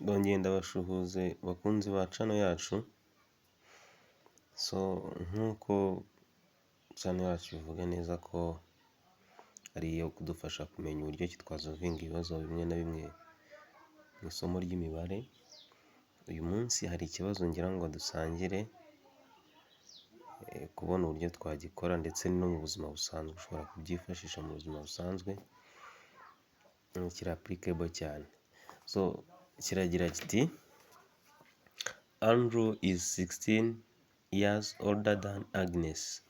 Ndongeye ndabasuhuze bakunzi ba channel yacu, so nk'uko channel yacu ivuga neza ko ari iyo kudufasha kumenya uburyo ki twasolvinga ibibazo bimwe na bimwe mu isomo ry'imibare, uyu munsi hari ikibazo ngira ngo dusangire kubona uburyo twagikora ndetse no mu buzima busanzwe, ushobora kubyifashisha mu buzima busanzwe, kiri applicable cyane. So kiragira kiti: "Andrew is 16 years older than Agnes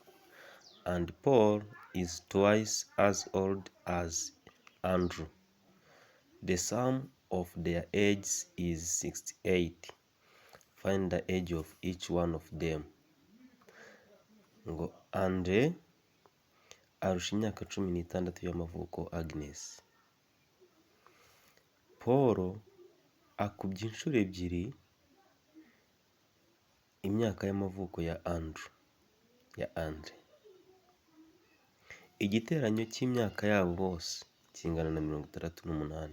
and Paul is twice as old as Andrew. The sum of their ages is 68. Find the age of each one of them." Ngo Andre arusha imyaka 16 y'amavuko Agnes. Paul akubye inshuro ebyiri imyaka y'amavuko ya Andrew, ya Andre. Igiteranyo cy'imyaka yabo bose kingana na 68.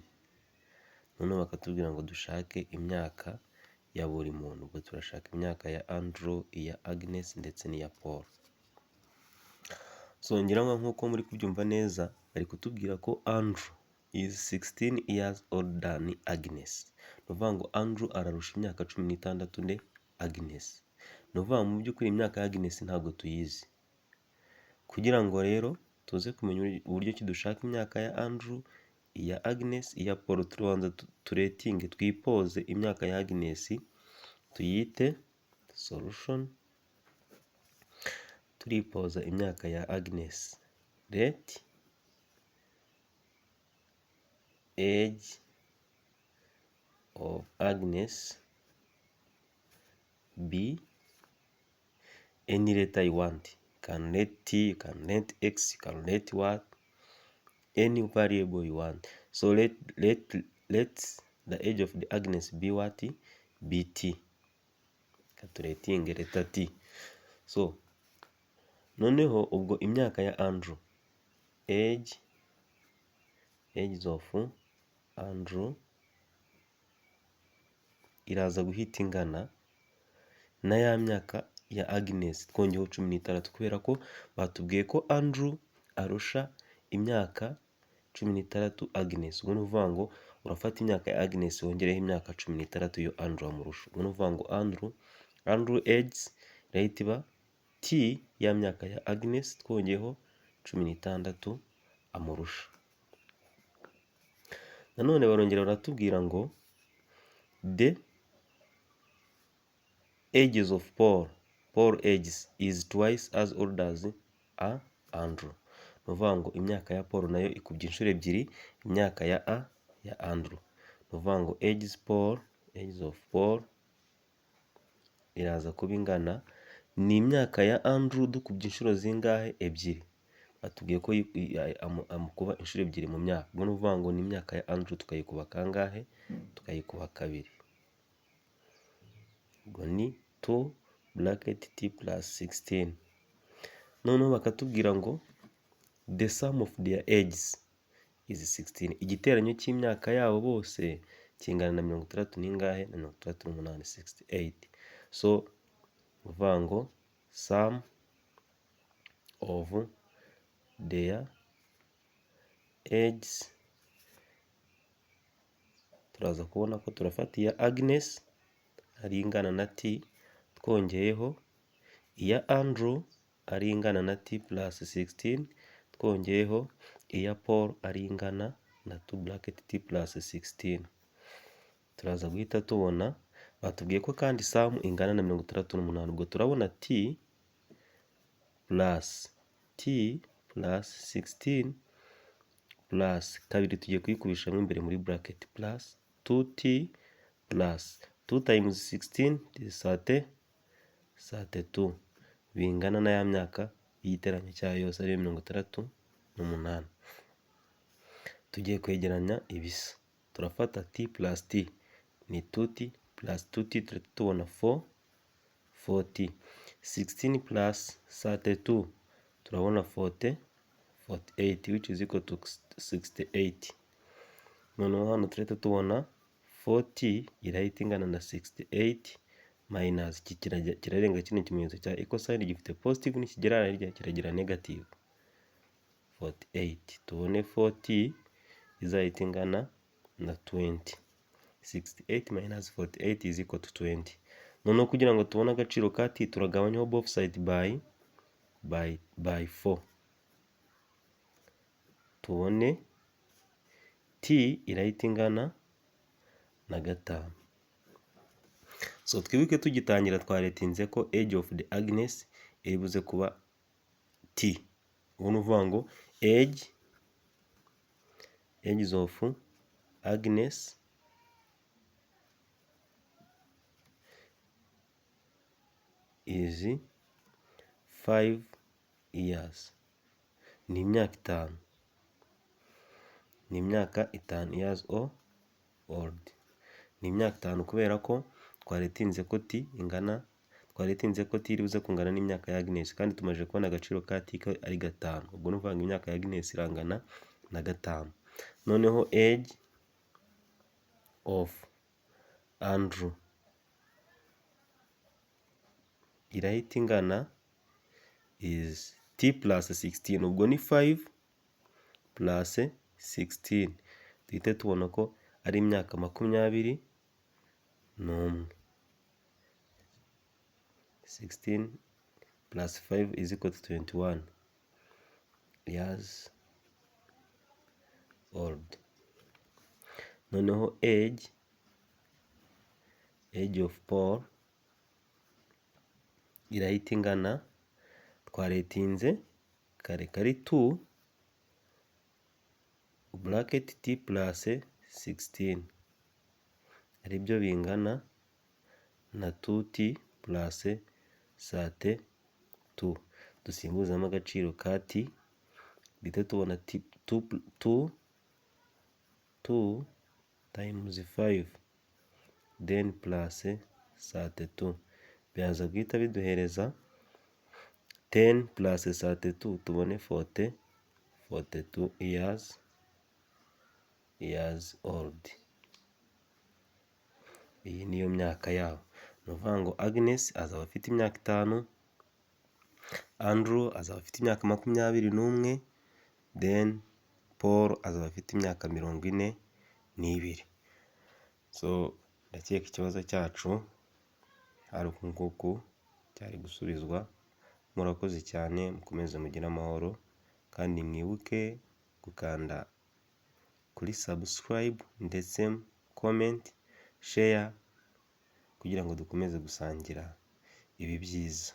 Noneho bakatubwira ngo dushake imyaka ya buri muntu. Ubwo turashaka imyaka ya Andrew, iya Agnes ndetse n'iya Paul. So ngira ngo nk'uko muri kubyumva neza, bari kutubwira ko Andrew is 16 years older than Agnes. Ni ukuvuga ngo Andrew ararusha imyaka 16 nde? Agnes. Ni ukuvuga ngo mu by'ukuri imyaka ya Agnes ntabwo tuyizi. Kugira ngo rero tuze kumenya uburyo ki dushaka imyaka ya Andrew, iya Agnes, iya Paul, turabanza tulettinge, twipoze imyaka ya Agnes, tuyite solution, turipoza imyaka ya Agnes. Let age of Agnes be any letter you want. You can let T, you can let X, you can let what, any variable you want. So let the age of the Agnes be what? Be T. Tulettinge letter T. So noneho ubwo imyaka ya Andrew, age of Andrew iraza guhita ingana na ya myaka ya Agnes twongeyeho 16, kubera ko batubwiye ko Andrew arusha imyaka 16 Agnes. Ubwo ni ukuvuga ngo urafata imyaka ya Agnes wongereho imyaka 16 yo Andrew amurusha. Ubwo ni ukuvuga ngo Andrew age irahita iba T ya myaka ya Agnes twongeyeho 16 amurusha. Nanone barongera baratubwira ngo the ages of Paul, Paul ages is twice as old as a Andrew. Ni ukuvuga ngo imyaka ya Paul nayo ikubye inshuro ebyiri imyaka ya Andrew. Ni ukuvuga ngo ages of Paul iraza kuba ingana ni imyaka ya Andrew dukubye inshuro zingahe? Ebyiri. Batubwiye ko amukuba inshuro ebyiri mu myaka. Ubwo ni ukuvuga ngo ni imyaka ya Andrew tukayikuba kangahe? Tukayikuba kabiri. Ubwo ni 2 bracket t plus 16. Noneho bakatubwira ngo the sum of their ages is 16. Igiteranyo cy'imyaka yabo bose kingana na mirongo itandatu n'ingahe? Na 68, 68. So ni ukuvuga ngo sum of their ages, turaza kubona ko turafata iya Agnes ari ingana na T, twongeyeho iya Andrew ari ingana na T plus 16, twongeyeho iya Paul ari ingana na 2 bracket T plus 16. Turaza guhita tubona, batubwiye ko kandi sum ingana na 68. Ubwo turabona T plus T plus 16 plus kabiri, tugiye kuyikubishamo imbere muri bracket, plus 2t plus 2 times 16 is 30, 32, bingana na ya myaka y'igiteranyo cyayo yose ariyo 68. Tugiye kwegeranya ibisa, turafata t plus t ni 2t plus 2t, turahita tubona 4, 4t. 16 plus 32 turabona 40, 48, which is equal to 68. Noneho hano turahita tubona 4t irahita ingana na 68 minus iki kirarenga kino kimenyetso cya equal sign gifite positive, nikigera hirya kiragira negative 48. Tubone 4t izahita ingana na 20. 68 minus 48 is equal to 20. Noneho kugira ngo tubone agaciro ka t, turagabanyaho both side by 4, tubone t irahita ingana na 5. So twibuke tugitangira twaretinze ko age of the Agnes iri buze kuba t. Ubu ni ukuvuga ngo ages of Agnes is 5 years, ni imyaka 5, ni imyaka 5 years old, ni imyaka 5 kubera ko twaretinze ko t ingana, twaretinze ko t iri buze kungana n'imyaka ya Agnes, kandi tumaze kubona agaciro ka t ko ari 5. Ubwo ni ukuvuga ngo imyaka ya Agnes irangana na 5. Noneho age of Andrew irahita ingana is t plus 16, ubwo ni 5 plus 16, duhite tubona ko ari imyaka 21. 16 plus 5 is equal to 21 years old. Noneho age of Paul irahita ingana, twaretinze kare kari 2 bracket t plus 16, aribyo bingana na 2t plus 32. Dusimbuzamo agaciro ka t, duhite tubona t 2 2 times 5 then plus 32, biraza guhita biduhereza 10 plus 32, tubone 42 years old. Iyi niyo myaka yabo. Ni ukuvuga ngo Agnes azaba afite imyaka 5, Andrew azaba afite imyaka 21, then Paul azaba afite imyaka 42. So ndakeka ikibazo cyacu ari uku nguku cyari gusubizwa. Murakoze cyane, mukomeze mugire amahoro, kandi mwibuke gukanda kuri subscribe ndetse comment, share, kugira ngo dukomeze gusangira ibi byiza.